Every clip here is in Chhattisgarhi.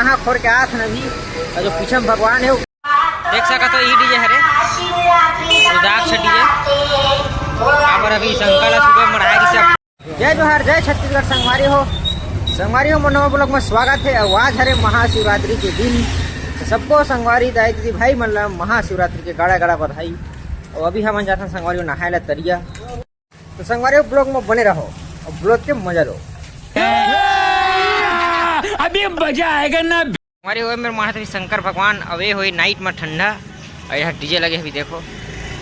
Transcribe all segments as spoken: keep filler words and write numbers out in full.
नहा खोर के आत हन अभी, अउ जो पीछे में भगवान हे, देख सकत हो, ई DJ हरे, रुद्राक्ष DJ। काबर अभी शंकर ला सुबह मढ़ाए रिहिसे। जय जोहार, जय छत्तीसगढ़ संगवारी हो। संगवारी हो, मोर नवा vlog में स्वागत हे। अउ आज हरे महाशिवरात्रि के दिन, तो सबको संगवारी, दाई, दीदी, भाई मन ला महाशिवरात्रि के गाड़ा गाड़ा बधाई। अउ अभी हमन जाथन संगवारी हो नहाए ला तरिया। तो संगवारी हो, vlog में बने रहो अउ vlog के मजा लो। अभी मजा आएगा ना। संगवारी हो, ए मेर माढ़त हे शंकर भगवान, अउ ए होही night में ठंडा। अउ यहाँ DJ लगे हे, अभी देखो,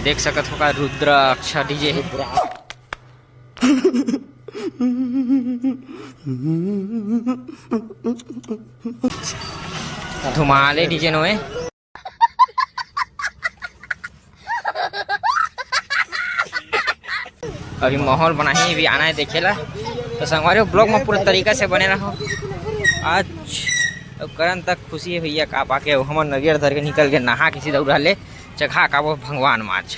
देख सकत हो का, रुद्राक्ष DJ हे। धुमाले DJ नोहे। अभी माहौल बनाही, अभी आना हे देखे ला। तो संगवारी हो, vlog में पूरा तरीका से बने रहो। आज अउ करन तक खुशी हे भैया का पाके, अउ हमन नरियर धर के निकल के नहा के सीधा उड़ा ले चघा का वो भगवान माच।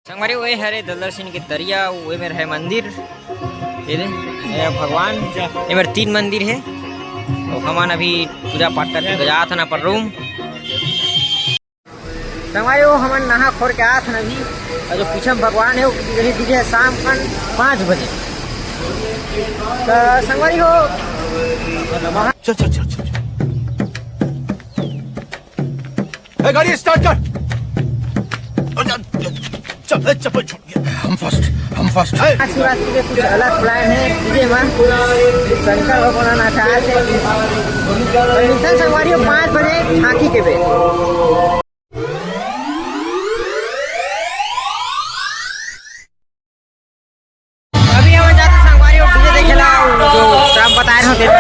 संगवारी, ओए हरे दलदल सिंह के तरिया, ओए मेर हे मंदिर, ये दे, ये भगवान, ये मेर तीन मंदिर हे। तो हमन अभी पूजा पाठ करके जात हन अपन room। संगवारी हो, हमन नहा खोर के आत हन अभी, अउ जो पीछे में भगवान हे, वो DJ हे शाम कन पाँच बजे। तो संगवारी हो, चल, चल, चल, चल, चल। ए, गाड़ी start कर। चल, ए, चप्पल छोड़। हम first, हम first। महाशिवरात्रि के कुछ अलग plan हे, DJ में शंकर भगवान नचात हे। तो मिलथन संगवारी हो पाँच बजे झांकी के बेर। अभी हमन जाथन संगवारी हो DJ देखे ला, अउ जो सब बताए रहो, देख।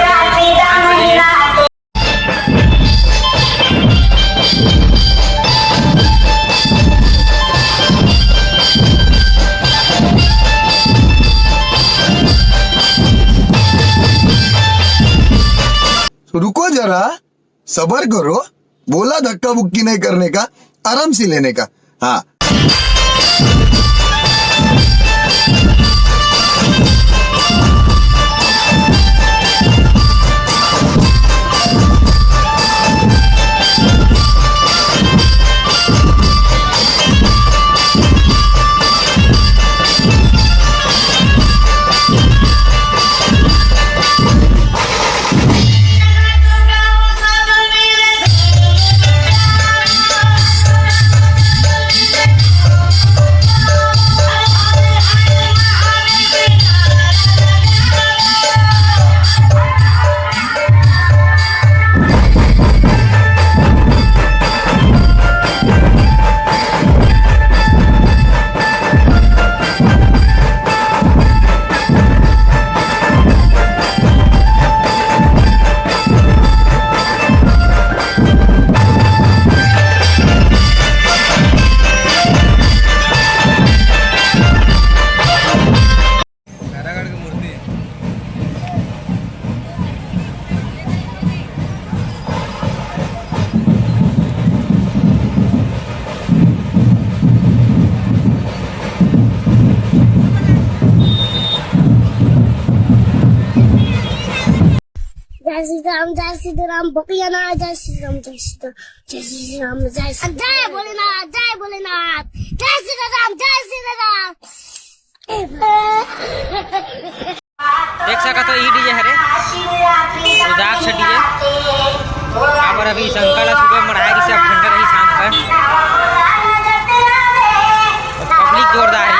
रुको जरा, सबर करो, बोला धक्का बुक्की नहीं करने का, आराम से लेने का। हाँ। जय श्री राम, जय श्री राम, बकिया ना, जय श्री राम, जय श्री राम, जय श्री राम, जय श्री राम। जय भोलेनाथ, जय भोलेनाथ, जय श्री राम, जय श्री राम। देख सकत हो, ई DJ हरे, रुद्राक्ष DJ। काबर अभी शंकर ला सुबह मढ़ाए रिहिसे, अब ठंडा रही शाम कर। Public जोरदार है।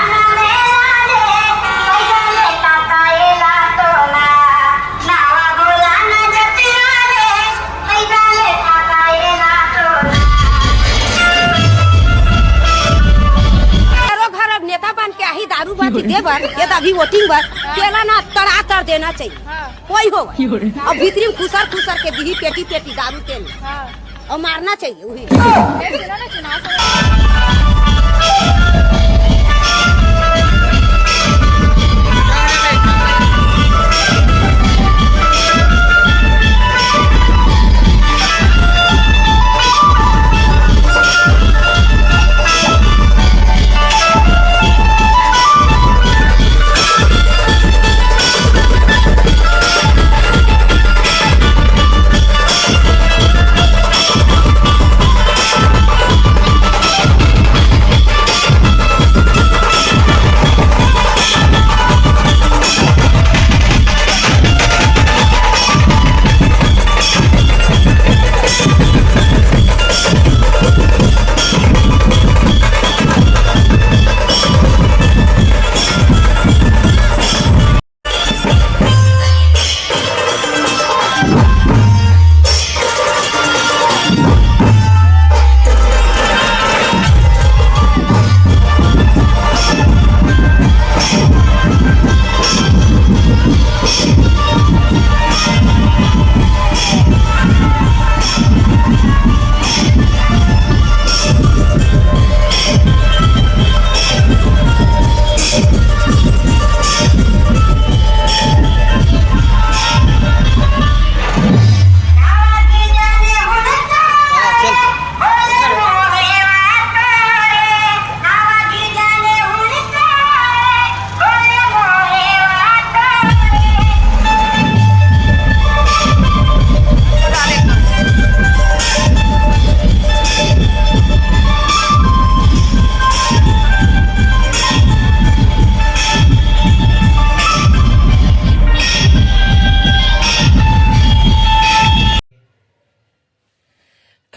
घरो घर अब नेता बन के आही दारू बाटी दे बर, ये तो अभी voting बर, तेला ना तड़ा तड़ देना चाहिए। हाँ। कोई हो। अब भीतरी में खुसर खुसर के दिही पेटी पेटी दारू तेल। हाँ। अउ मारना चाहिए वही। देख लेना ना चुनाव।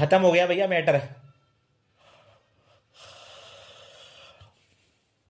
खत्म हो गया भैया मैटर।